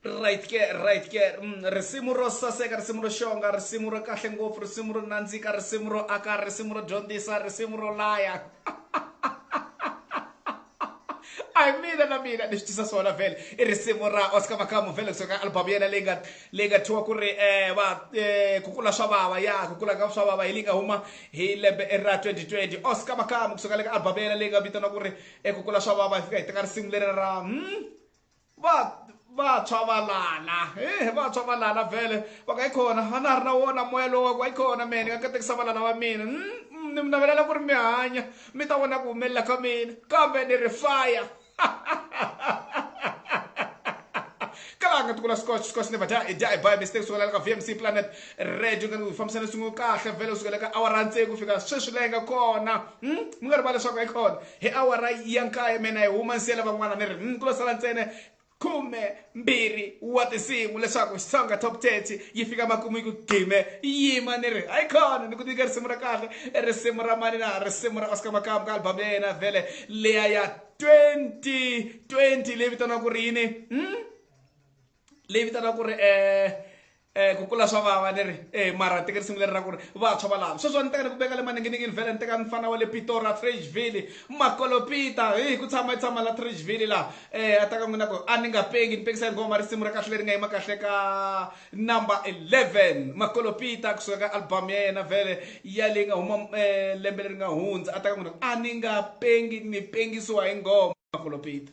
Right ke, right ke. Risimu ro saseka, risimu ro xonga, risimu ro kahle ngopfu, risimu ro nandzika, risimu ro aka, risimu ro dyondzisa, risimu ro laya. A hi mina na mina ni swi twisa swona vhele. I risimu ra Oscar Makamu vhele kusuka ka album yena leyi nga thyiwa ku ri va ku kula swa vava ya ku kula ka swa vava hi leyi nga huma hi lembe ra 2020. Oscar Makamu kusuka le ka album yena leyi nga vitaniwa ku ri ku kula swa vava, hi fika hi teka risimu leri ra va vantshwa valala vantshwa valala vhele va nga yi khona a na ha ri na wona moya lowu wa ku a yi khona mehe ni nga katekisa valala va mina. Ni mi navelela ku ri mi hanya mi ta vona ku humelela ka mina kambe ni ri fire kalanga tukula scotch. Scotch never die, die by mistake. Sukela ka VMC Planet Radio nga ku fambisana swin'we kahle vhele kusukela ka awara tsevu ku fika sweswi leyi nga kona. Mi nga rivali leswaku yi kona hi awara ya nkaye mina hi huma nsiyela van'wana ni ri ku lo sala ntsena 12 wa tinsimu leswaku Xitsonga Top 30 yi fika makumu yi ku gime yima ni ri hayi khona ni ku nyika risimu ra kahle, risimu ra mani na risimu ra Oscar Makamu ka album ya yena vhele leya ya 2020 leyi vitaniwaka ku ri yini? Leyi vitaniwaka ku ri ku kula swa vava ni ri mara teka risimu leri ra ku ri vantshwa va lava sweswi ni teka ni ku veka le maninginingini vhele ni teka mfana wa le Pitora Trageville Makolopita hi ku tshama tshama la Trageville la a ta ka n'wina ku a ni nga pengi ni pengisa nghoma risimu ra kahle leri nga yima kahle ka number 11 Makolopita kusuka ka album ya yena vhele ya leyi nga huma lembe leri nga hundza a ta ka n'wina ku a ni nga pengi ni pengisiwa hi nghoma Makolopita.